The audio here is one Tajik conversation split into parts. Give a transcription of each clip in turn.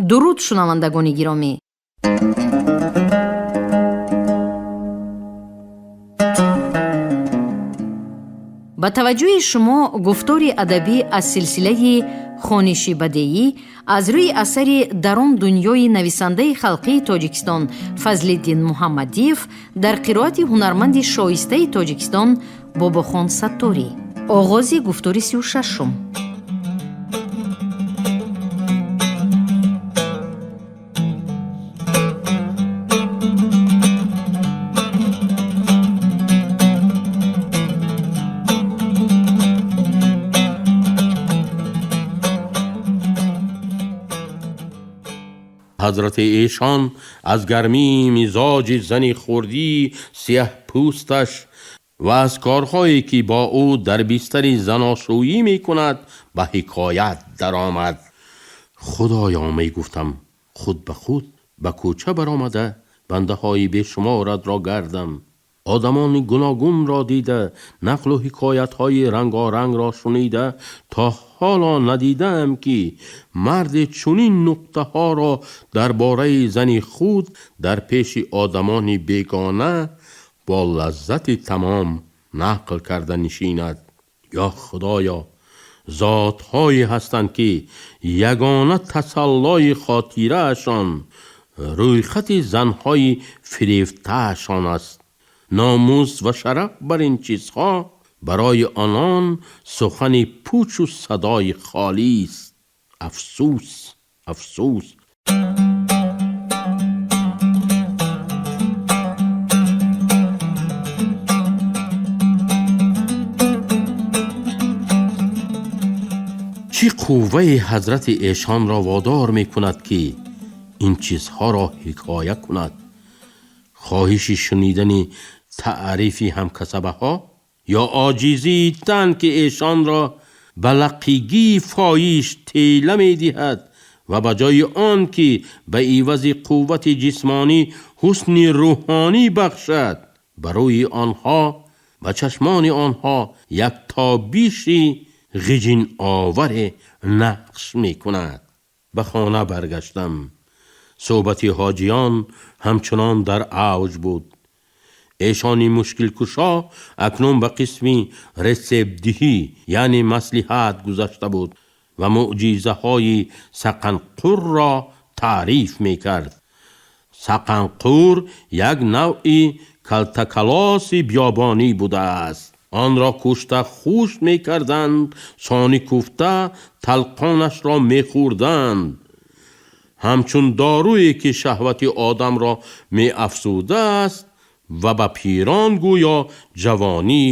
Дуруд, шунавандагони гиромӣ. Ба таваҷҷӯҳи шумо гуфтори адабӣ аз силсилаи хониши бадеӣ аз рӯи асари «Дар он дунёи» нависандаи халқии Тоҷикистон Фазлиддин Муҳаммадиев дар қироати ҳунарманди шоистаи Тоҷикистон Бобохон Сатторӣ. Оғози гуфтори 36-ум. Ҳазрати эшон аз гармии мизоҷи зани хурдӣ сиёҳпӯсташ ва аз корҳое ки бо ӯ дар бистари заношӯӣ мекунад ба ҳикоят даромад. Худоё, мегуфтам, худ ба худ ба кӯча баромада бандаҳои бешуморатро гардам, одамони гуногунро дида, нақлу ҳикоятҳои рангорангро шунида, то ҳоло надидаам ки марде чунин нуқтаҳоро дар бораи зани худ дар пеши одамони бегона бо лаззати тамом нақл карда нишинад. Ё Худоё, зотҳое ҳастанд ки ягона тасаллои хотираашон рӯйхати занҳои фирефтаашон аст. Номус ва шараф бар ин чизҳо барои онон сухани пучу садои холист. Афсӯс, афсӯс. Чӣ қувваи ҳазрати эшонро водор мекунад ки ин чизҳоро ҳикоя кунад? Хоҳиши шунидани таърифи ҳамкасабаҳо ё оҷизии тан ки эшонро ба лақигии фоиш тела медиҳад ва ба ҷои он ки ба ивази қуввати ҷисмонӣ ҳусни рӯҳонӣ бахшад, ба рӯи онҳо, ба чашмони онҳо як тобиши ғиҷиноваре нақш мекунад. Ба хона баргаштам. Суҳбати ҳоҷиён ҳамчунон дар авҷ буд. Эшони мушкилкушо акнун ба қисми рецептдиҳӣ, яъне маслиҳат гузашта буд ва мӯъҷизаҳои сақанқурро таъриф мекард. Сақанқур як навъи калтакалоси биёбонӣ будааст. Онро кушта хушк мекарданд, сони куфта талқонашро мехӯрданд. Ҳамчун доруе ки шаҳвати одамро меафзудааст ва ба пирон гӯё ҷавонӣ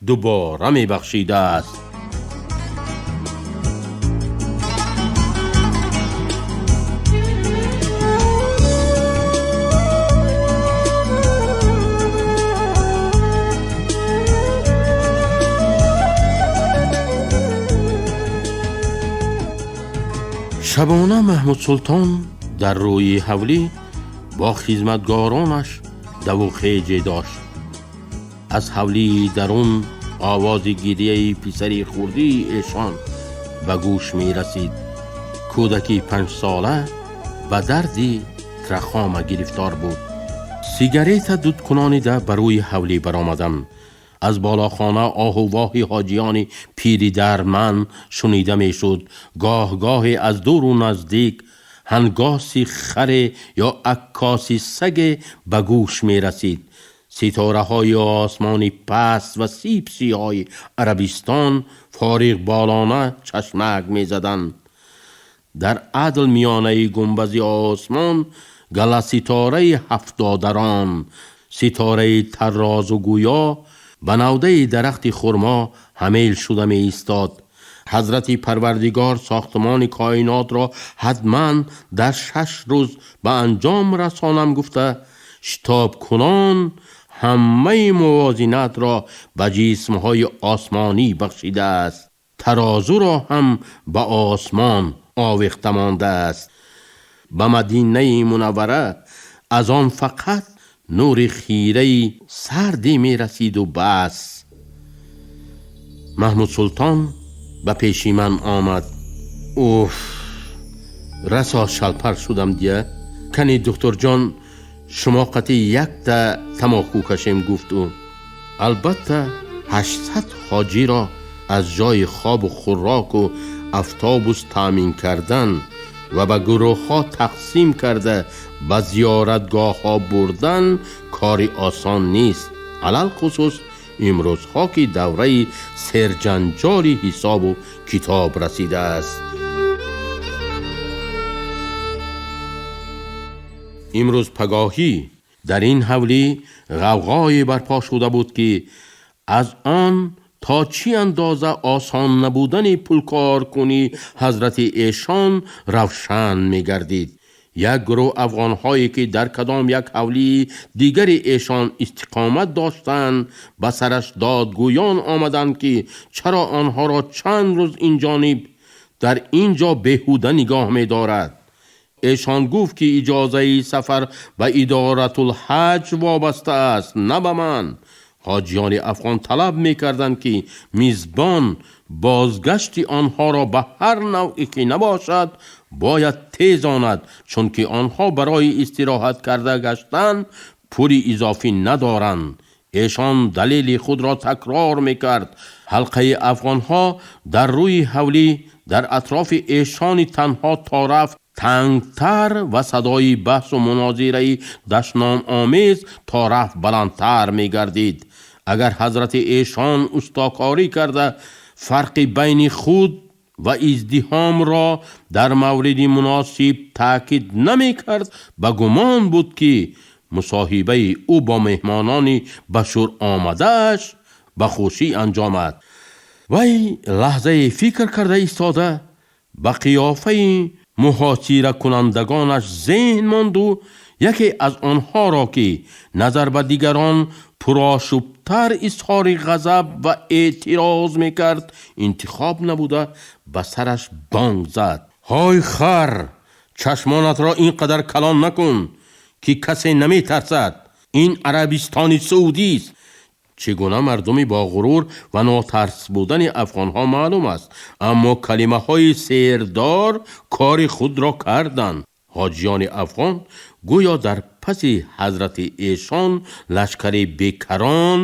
дубора мебахшидааст. Шабона Маҳмудсултон дар рӯи ҳавлӣ бо хизматгоронаш даву хеҷе дошт. Аз ҳавлии дарун овози гирияи писари хурдии эшон ба гӯш мерасид. Кӯдаки 5-сола ба дарди трахома гирифтор буд. Сигарета дудкунонида ба рӯи ҳавлӣ баромадам. Аз болохона оҳу воҳи ҳоҷиёни пири дарман шунида мешуд. Гоҳ-гоҳе аз дуру наздик ҳангоси харе ё аккоси саге ба гӯш мерасид. Ситораҳои осмони паст ва сипсиҳои Арабистон фориғболона чашмак мезаданд. Дар адл миёнаи гунбази осмон галаситораи ҳафтодарон, ситораи таррозу гӯё ба навдаи дарахти хурмо ҳамел шуда меистод. Ҳазрати Парвардигор сохтмони коинотро ҳатман дар 6 рӯз ба анҷом расонам гуфта, шитобкунон ҳамаи мувозинатро ба ҷисмҳои осмонӣ бахшидааст. Тарозуро ҳам ба осмон овехта мондааст. Ба Мадинаи Мунаввара аз он фақат нури хираи сарде мерасиду бас. Маҳмудсултон ба пеши ман омад. Уф, Расо шалпар шудам дия. Кани духтурҷон, шумо қати якта тамоку кашем, гуфт ӯ. Албатта 800 ҳоҷиро аз ҷои хобу хӯроку автобус таъмин кардан ва ба гурӯҳҳо тақсим карда ба зиёратгоҳҳо бурдан кори осон нест. Алалхусус имрӯзҳо ки давраи серҷанҷоли ҳисобу китоб расидааст. Имрӯз пагоҳӣ дар ин ҳавлӣ ғавғое барпо шуда буд, ки аз он то чӣ андоза осон набудани пулкоркунӣ ҳазрати эшон равшан мегардид. Як гурӯҳ афғонҳое ки дар кадом як ҳавлии дигари эшон истиқомат доштанд, ба сараш додгӯён омаданд, ки чаро онҳоро чанд рӯз инҷониб дар ин ҷо беҳуда нигоҳ медорад. Эшон гуфт, ки иҷозаи сафар ба идоратулҳаҷ вобаста аст, на ба ман. Ҳоҷиёни афғон талаб мекарданд, ки мизбон бозгашти онҳоро ба ҳар навъе ки набошад бояд тезонад, чунки онҳо барои истироҳат карда гаштан пули изофӣ надоранд. Эшон далели худро такрор мекард. Ҳалқаи афғонҳо дар рӯи ҳавлӣ дар атрофи эшони танҳо то рафт тангтар ва садои баҳсу мунозираи дашномомез то рафт баландтар мегардид. Агар ҳазрати эшон устокорӣ карда фарқи байни худ ва издиҳомро дар мавриди муносиб таъкид намекард, ба гумон буд, ки мусоҳибаи ӯ бо меҳмонони ба шур омадааш ба хушӣ анҷомад. Вай лаҳзае фикр карда истода ба қиёфаи муҳосиракунандагонаш зеҳн монду яке аз онҳоро, ки назар ба дигарон пурошӯбтар изҳори ғазаб ва эътироз мекард, интихоб набуда ба сараш бонг зад. Ҳой хар, чашмонатро ин қадар калон накун, ки касе наметарсад. Ин Арабистони Саудист. Чӣ гуна мардуми бо ғурур ва нотарс будани афғонҳо маълум аст, аммо калимаҳои сердор кори худро карданд. Ҳоҷиёни афғон гӯё дар паси ҳазрати эшон лашкари бекарон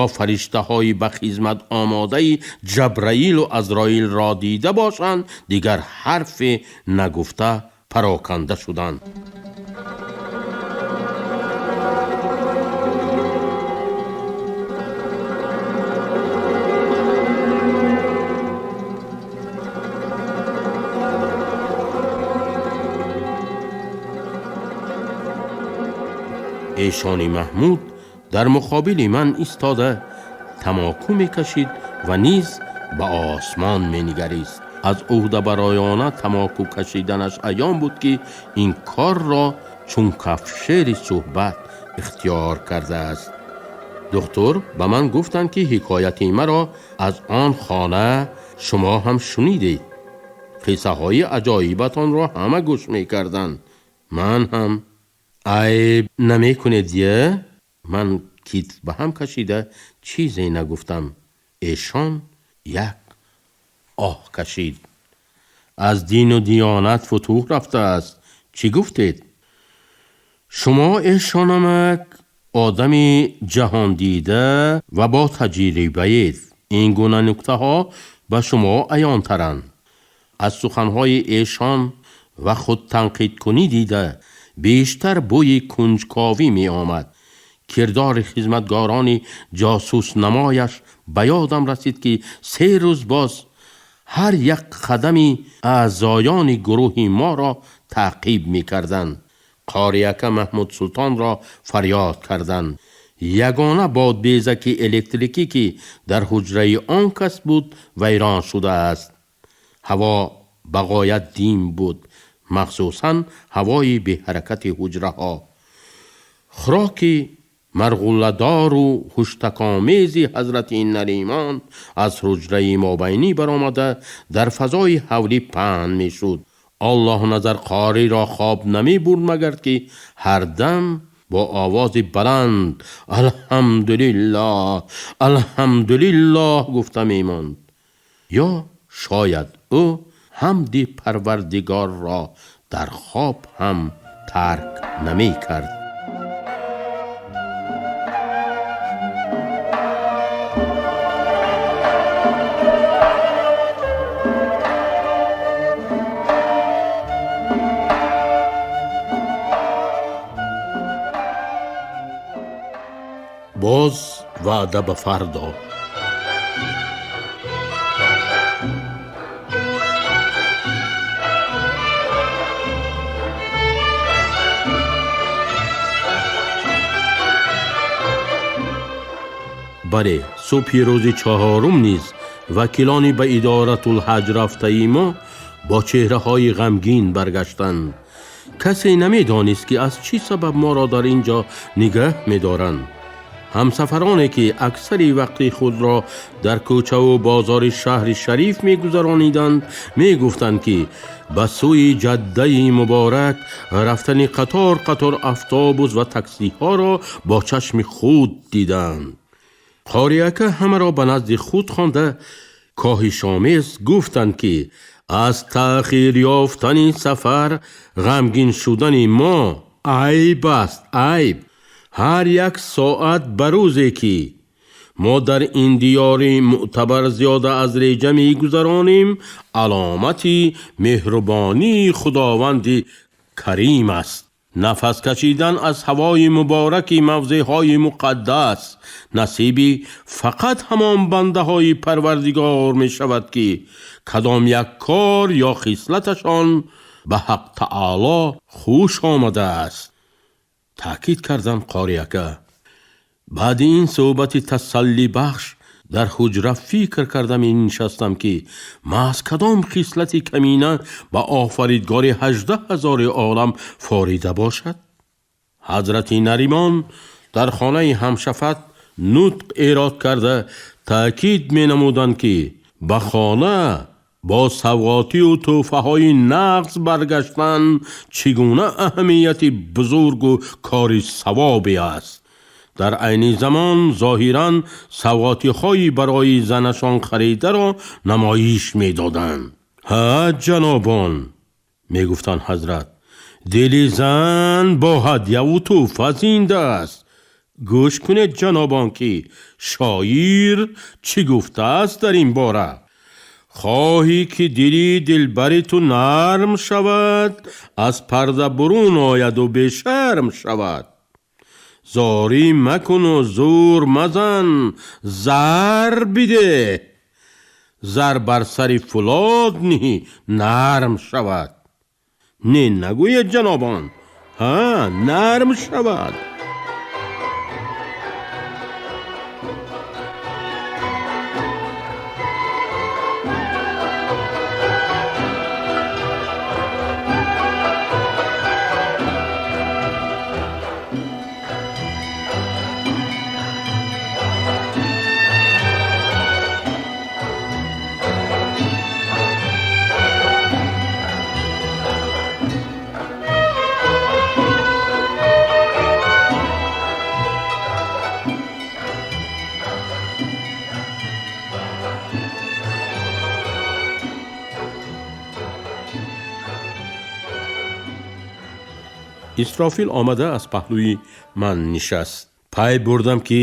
ё фариштаҳои ба хизмат омодаи Ҷабраилу Азроилро дида бошанд, дигар ҳарфе нагуфта пароканда шуданд. Эшони Маҳмуд дар муқобили ман истода тамоку мекашид ва низ ба осмон менигарист. Аз ӯҳдабароёна тамоку кашиданаш аён буд, ки ин корро чун кафшери суҳбат ихтиёр кардааст. Духтур ба ман гуфтанд, ки ҳикояти маро аз он хона шумо ҳам шунидед. Қиссаҳои аҷоибатонро ҳама гӯш мекарданд. Ман ҳам. Айб намекунед, е? Ман китф ба ҳам кашида чизе нагуфтам. Эшон як оҳ кашид. Аз дину диёнат футӯҳ рафтааст. Чӣ гуфтед? Шумо эшонамак одами ҷаҳондида ва бо таҷрибаед. Ин гуна нуктаҳо ба шумо аёнтаранд. Аз суханҳои эшон ва худтанқидкунӣ дида бештар бӯи кунҷковӣ меомад. Кирдори хизматгорони ҷосуснамояш ба ёдам расид, ки 3 рӯз боз ҳар як қадами аъзоёни гурӯҳи моро таъқиб мекарданд. Қорияка Маҳмудсултонро фарёд карданд. Ягона бодбезаки электрикӣ, ки дар ҳуҷраи он кас буд, вайрон шудааст. Ҳаво ба ғоят дим буд, махсусан ҳавои беҳаракати ҳуҷраҳо. Хӯроки марғулладору ҳуштакомези ҳазрати Наримон аз ҳуҷраи мобайнӣ баромада дар фазои ҳавлӣ паҳн мешуд. Аллоҳназар қориро хоб намебурд, магар ки ҳар дам бо овози баланд алҳамдулиллоҳ, алҳамдулиллоҳ гуфта мемонд. Ё шояд ӯ ҳамди Парвардигорро дар хоб ҳам тарк намекард. Боз ваъда ба фардо. Бале, субҳи рӯзи чаҳорум низ вакилони ба идоратулҳаҷ рафтаи мо бо чеҳраҳои ғамгин баргаштанд. Касе намедонист, ки аз чӣ сабаб моро дар ин ҷо нигаҳ медоранд. Ҳамсафароне, ки аксари вақти худро дар кӯчаву бозори шаҳри шариф мегузарониданд, мегуфтанд, ки ба сӯи ҷаддаи муборак рафтани қатор қатор автобус ва таксиҳоро бо чашми худ диданд. Қориака ҳамаро ба назди худ хонда коҳишомез гуфтанд, ки аз таъхир ёфтани сафар ғамгин шудани мо айб аст, айб. Ҳар як соат ба рӯзе, ки мо дар ин диёри мӯътабар зиёда аз реҷа мегузаронем, аломати меҳрубонии Худованди Карим аст. Нафас кашидан аз ҳавои мубораки мавзеъҳои муқаддас насиби фақат ҳамон бандаҳои Парвардигор мешавад, ки кадом як кор ё хислаташон ба Ҳақ Таоло хуш омадааст, таъкид карданд қориака. Баъди ин суҳбати тасаллибахш дар ҳуҷра фикр карда менишастам, ки маҳз кадом хислати камина ба офаридгори 18 000 олам форида бошад. Ҳазрати Наримон дар хонаи ҳамшафат нутқ эрод карда таъкид менамуданд, ки ба хона бо савғотию тӯҳфаҳои нағз баргаштан чӣ гуна аҳамияти бузургу кори савобе аст. Дар айни замон зоҳиран савғотиҳои барои занашон харидаро намоиш медоданд. Ҳа, ҷанобон, мегуфтанд ҳазрат, дили зан бо ҳадяву тӯҳфа зинда аст. Гӯш кунед, ҷанобон, ки шоир чӣ гуфтааст дар ин бора. Хоҳӣ, ки дили дилбари ту нарм шавад, аз парда бурун ояду бешарм шавад. Зорӣ макуну зӯр мазан, зар бидеҳ, зар бар сари фулод ниҳӣ, нарм шавад. Не нагӯед, ҷанобон, ҳа, нарм шавад. Исрофил омада аз паҳлӯи ман нишаст. Пай бурдам, ки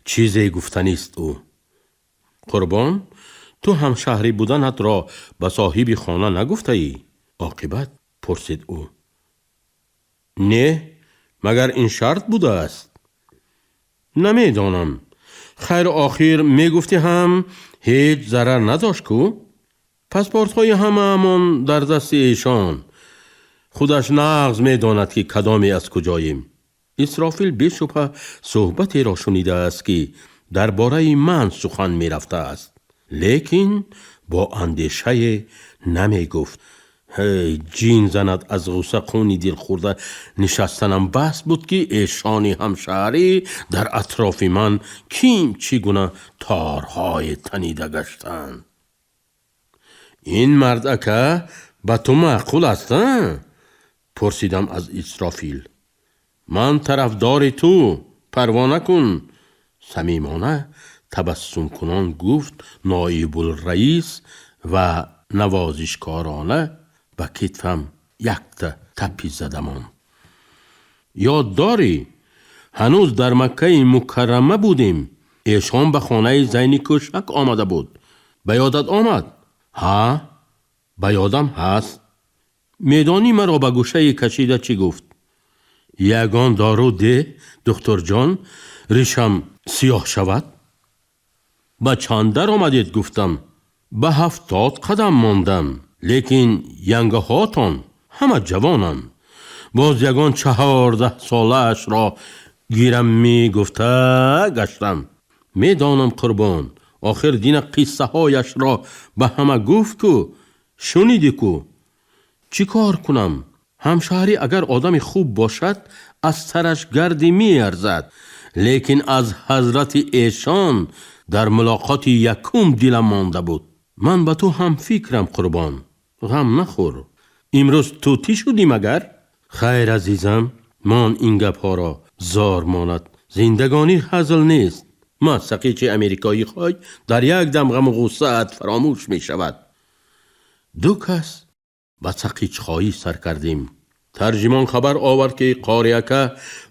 чизе гуфтанист ӯ. Қурбон, ту ҳамшаҳрӣ буданатро ба соҳиби хона нагуфтаӣ? Оқибат пурсид ӯ. Не, магар ин шарт будааст? Намедонам. Хайр, охир мегуфтӣ ҳам ҳеҷ зарар надошт ку? Паспортҳои ҳамаамон дар дасти эшон. Худаш нағз медонад, ки кадоме аз куҷоем. Исрофил бешубҳа суҳбатеро шунидааст, ки дар бораи ман сухан мерафтааст, лекин бо андешае намегуфт. Ҳей, ҷин занад, аз ғусса хуни дил хӯрда нишастанам бас буд, ки эшони ҳамшаҳрӣ дар атрофи ман ким чӣ гуна торҳое танида гаштанд. Ин мард, ака, ба ту маъқул аст, а? Пурсидам аз Исрофил. Ман тарафдори ту, парво накун, самимона табассумкунон гуфт ноибулраис ва Навозишкорона ба китфам якта тапи зада монд. Ёд дорӣ, ҳанӯз дар Маккаи Мукаррама будем, эшон ба хонаи Зайни Кӯшак омада буд. Ба ёдат омад? Ҳа, ба ёдам ҳаст. Медонӣ, маро ба гӯшае кашида чӣ гуфт? Ягон дору деҳ, духтурҷон, ришам сиёҳ шавад. Ба чанд даромадед, гуфтам. Ба 70 қадам мондам, лекин янгаҳотон ҳама ҷавонанд. Боз ягон 14 солаашро гирам, мегуфта гаштам. Медонам, қурбон, охир дина қиссаҳояшро ба ҳама гуфт ку, шунидӣ ку. Чӣ кор кунам? Ҳамшаҳрӣ агар одами хуб бошад, аз сараш гарди меарзад, лекин аз ҳазрати эшон дар мулоқоти якум дилам монда буд. Ман ба ту ҳам фикрам, қурбон, ғам нахӯр. Имрӯз тӯтӣ шудӣ магар? Хайр, азизам, мон ин гапҳоро, зор монад. Зиндагонӣ ҳазл нест. Ма сақичи америкоӣ хой, дар як дам ғаму ғуссаат фаромӯш мешавад. Ду кас ба сақичхоҳӣ сар кардем. Тарҷимон хабар овард, ки Қориака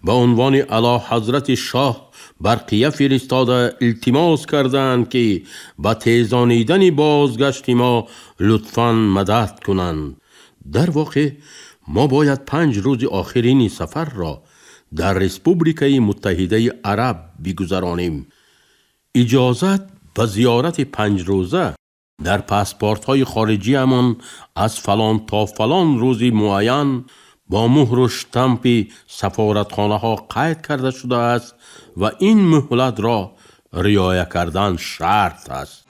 ба унвони Аълоҳазрати шоҳ барқия фиристода, илтимос карданд, ки ба тезонидани бозгашти мо лутфан мадад кунанд. Дар воқеъ мо бояд 5 рӯзи охирини сафарро дар Республикаи Муттаҳидаи Араб бигузаронем. Иҷозат ба зиёрати 5-рӯза дар паспортҳои хориҷиамон аз фалон то фалон рӯзи муайян бо муҳру штампи сафоратхонаҳо қайд карда шудааст ва ин муҳлатро риоя кардан шарт аст.